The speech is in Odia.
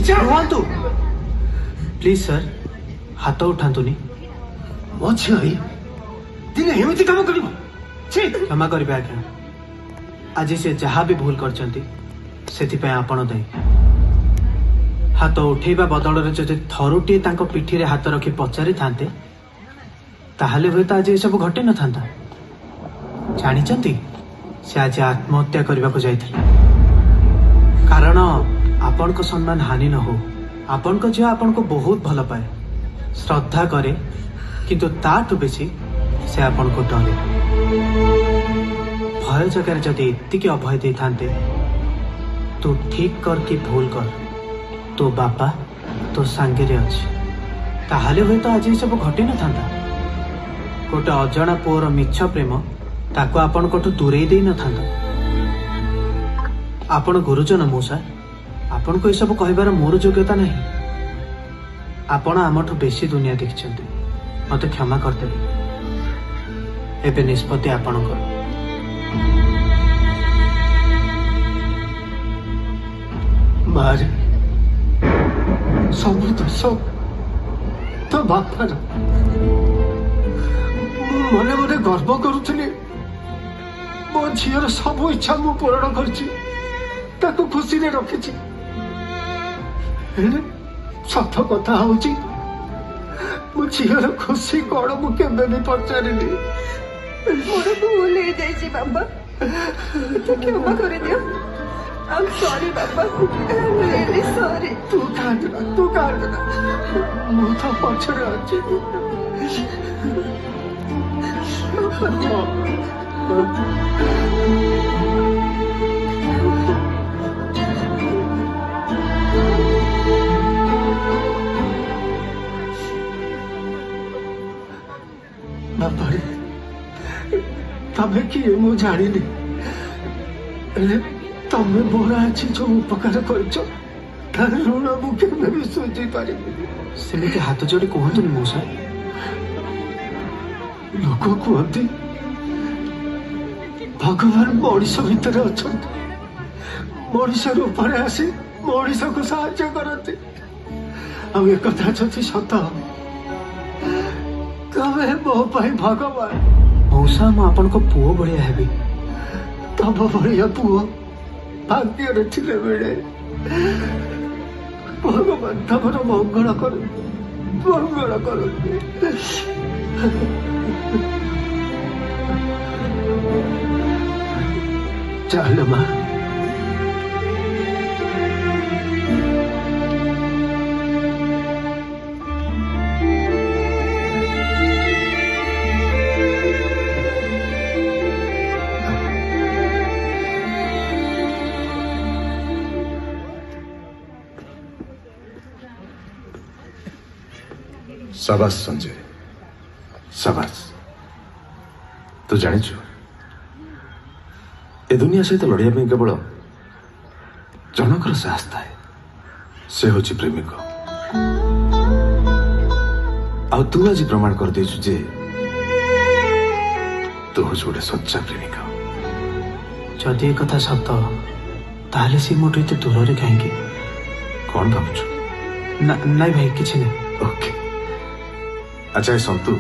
ରୁହନ୍ତୁ ପ୍ଲିଜ ସାର୍, ହାତ ଉଠାନ୍ତୁନି। ମୋ ଝିଅ ହେଇ ଦିନେ ଏମିତି କାମ କରିବ? କ୍ଷମା କରିବେ ଆଜ୍ଞା, ଆଜି ସେ ଯାହା ବି ଭୁଲ କରିଛନ୍ତି ସେଥିପାଇଁ ଆପଣ ଦାୟୀ। ହାତ ଉଠେଇବା ବଦଳରେ ଯଦି ଥରୁଟିଏ ତାଙ୍କ ପିଠିରେ ହାତ ରଖି ପଚାରିଥାନ୍ତେ, ତାହେଲେ ହୁଏତ ଆଜି ଏସବୁ ଘଟି ନଥାନ୍ତା। ଜାଣିଛନ୍ତି, ସେ ଆଜି ଆତ୍ମହତ୍ୟା କରିବାକୁ ଯାଇଥିଲେ, କାରଣ ଆପଣଙ୍କ ସମ୍ମାନ ହାନି ନ ହଉ। ଆପଣଙ୍କ ଝିଅ ଆପଣଙ୍କୁ ବହୁତ ଭଲ ପାଏ, ଶ୍ରଦ୍ଧା କରେ, କିନ୍ତୁ ତାଠୁ ବେଶୀ ସେ ଆପଣଙ୍କୁ ଡରେ। ଭୟ ଜାଗାରେ ଯଦି ଏତିକି ଅଭୟ ଦେଇଥାନ୍ତେ, ତୁ ଠିକ କର କି ଭୁଲ କର, ତୋ ବାପା ତୋ ସାଙ୍ଗରେ ଅଛି, ତାହେଲେ ହୁଏତ ଆଜି ଏସବୁ ଘଟି ନଥାନ୍ତା। ଗୋଟେ ଅଜଣା ପୁଅର ମିଛ ପ୍ରେମ ତାକୁ ଆପଣଙ୍କଠୁ ଦୂରେଇ ଦେଇ ନଥାନ୍ତା। ଆପଣ ଗୁରୁଜନ ମଉସା, ଆପଣଙ୍କୁ ଏସବୁ କହିବାର ମୋର ଯୋଗ୍ୟତା ନାହିଁ। ଆପଣ ଆମଠୁ ବେଶୀ ଦୁନିଆ ଦେଖିଛନ୍ତି, ମତେ କ୍ଷମା କରିଦେବେ। ଏବେ ନିଷ୍ପତ୍ତି ଆପଣଙ୍କର। ମାରେ, ସବୁ ଦୋଷ ତୋ ବାପାର। ମୁଁ ମନେ ମନେ ଗର୍ବ କରୁଥିଲି, ମୋ ଝିଅର ସବୁ ଇଚ୍ଛା ମୁଁ ପୂରଣ କରିଛି, ତାକୁ ଖୁସିରେ ରଖିଛି। ହେଲେ ସତ କଥା ହଉଛି, ମୋ ଝିଅର ଖୁସି କଣ ମୁଁ କେବେ ବି ପଚାରିନି। ମୋର ଭୁଲ ହେଇଯାଇଛି ବାପା, ମତେ କ୍ଷମା କରିଦିଅ। I'm sorry ବାପା, I'm really sorry. ତୁ କାନ୍ଦନା, ତୁ କାନ୍ଦନା, ମୁଁ ତ ପଛରେ ଅଛି। ବାପାରେ, ତମେ କିଏ ମୁଁ ଜାଣିନି, ହେଲେ ତମେ ମୋର ଆଜି ଯୋଉ ଉପକାର କରିଛ ତାର ଋଣ ମୁଁ କେବେ ବି ସୁଝି ପାରିବିନି। ସେମିତି ହାତ ଯୋଡ଼ି କୁହନ୍ତୁନି ମଉସା। ଲୋକ କୁହନ୍ତି ଭଗବାନ ମଣିଷ ଭିତରେ ଅଛନ୍ତି, ମଣିଷ ରୂପରେ ଆସି ମଣିଷକୁ ସାହାଯ୍ୟ କରନ୍ତି। ଆଉ ଏକଥା ଯଦି ସତ, ତମେ ମୋ ପାଇଁ ଭଗବାନ। ମଉସା, ମୁଁ ଆପଣଙ୍କ ପୁଅ ଭଳିଆ ହେବି। ତମ ଭଳିଆ ପୁଅ ଭାଗ୍ୟରେ ଥିଲେ ବେଳେ। ଭଗବାନ ତମର ମଙ୍ଗଳ କରନ୍ତୁ, ମଙ୍ଗଳ କରନ୍ତୁ। ଚାଲ ମା। ସାବାସ ସଞ୍ଜୟ, ସାବାସ। ତୁ ଜାଣିଛୁ, ଏ ଦୁନିଆ ସହିତ ଲଢ଼ିବା ପାଇଁ କେବଳ ଜଣଙ୍କର ସାହସ ଥାଏ, ସେ ହେଉଛି ପ୍ରେମିକ। ଆଉ ତୁ ଆଜି ପ୍ରମାଣ କରିଦେଇଛୁ ଯେ ତୁ ହଉଛୁ ଗୋଟେ ସଚ୍ଚା ପ୍ରେମିକ। ଯଦି ଏ କଥା ସତ, ତାହେଲେ ସେ ମୋଠୁ ଏତେ ଦୂରରେ କାହିଁକି? କଣ ଭାବୁଛୁ? ନାଇଁ ଭାଇ, କିଛି ନାହିଁ। ଓକେ। ଆଚ୍ଛା, ଏ ସନ୍ତୁ